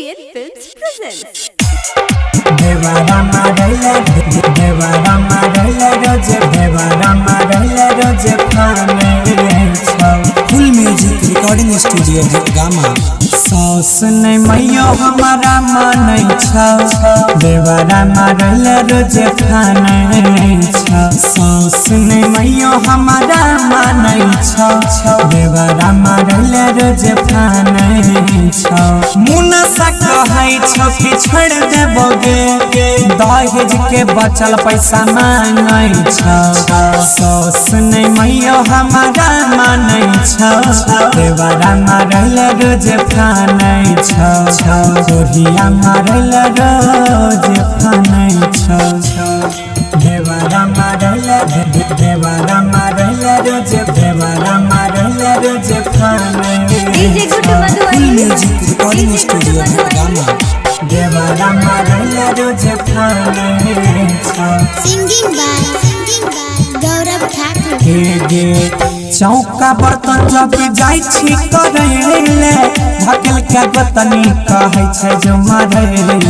AVN Films presents. Devara मारैले, Devara मारैले रोज, देवारा मारैले रोज फाने छौ। फुल म्यूजिक रिकॉर्डिंग स्टूडियो गामा। साउस नै मैयो हमारा मानै छौ, देवारा मारैले रोज फाने छौ। साउस नै मैयो हमारा मानै छौ, देवारा मारैले रोज फाने छौ। मुना सा कहै छौ कि छोड़ देबोगे, दहेज के बचल पैसा मांगै छौ। साउस नै मैयो हमारा मानै छौ, देवारा मारैले रोज फानै छौ। गोरिया मारैले रोज फानै छौ। देवारा मारैले, देवारा मारैले रोज, देवारा मारैले रोज फानै DJ Guddu छौ। Full Madhubani. Music recording DJ Guddu studio Madhubani. गामा। देवारा मारैले रोज फानै छौ। Singing by Gaurav Thakur. हे गे, चौका बर्तन जब जाइ छी करैले, ढकेल के गोतनी कहै छै जो मरैले।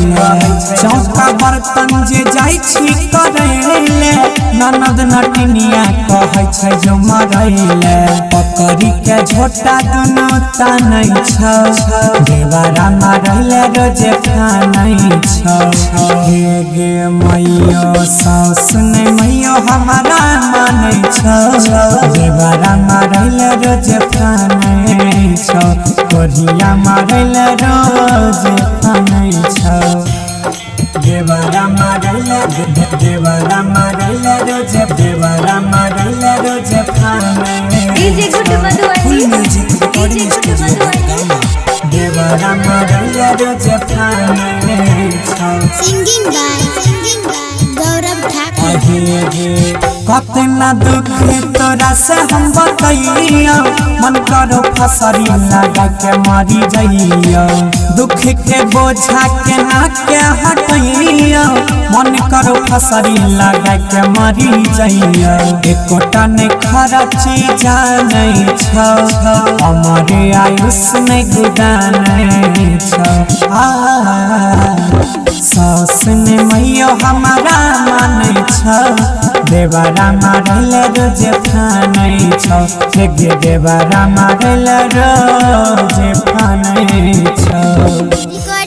चौका बर्तन जे जाइ छी करैले, ननद नटिनिया कहै छै जो मरैले। पकड़ी के झोटा दुनू तानै छौ, देवारा मारैले रोज फानै छौ। हे गे मैयो, साउस नै मैयो हमारा मानै छौ, देवारा मारैले रोज फानै छौ। कोरिया मारैले रोज फानै छौ। देवारा मारैले, देवारा मारैले रोज, देवारा मारैले रोज फानै DJ Guddu छौ। Madhubani. Full music DJ recording Guddu studio Madhubani. गामा। देवारा मारैले रोज फानै छौ। Singing by Gaurav Thakur. अहे गे, कतना दुख तोरा से हम बतैयो, मन करो फसरी लगा के मरी जइयो। दुख के बोझा के ना के हटैयो, मन करो फसरी लगा के मरी जइयो। एकोटा ने खर्ची जानै छौ, हमारे आयुष नै गुदानै छौ। आ साउस ने मैयो हमारा मानै छौ, देवारा मारैले रोज फानै छौ। हे गे, देवारा मारैले रोज फानै छौ। Recording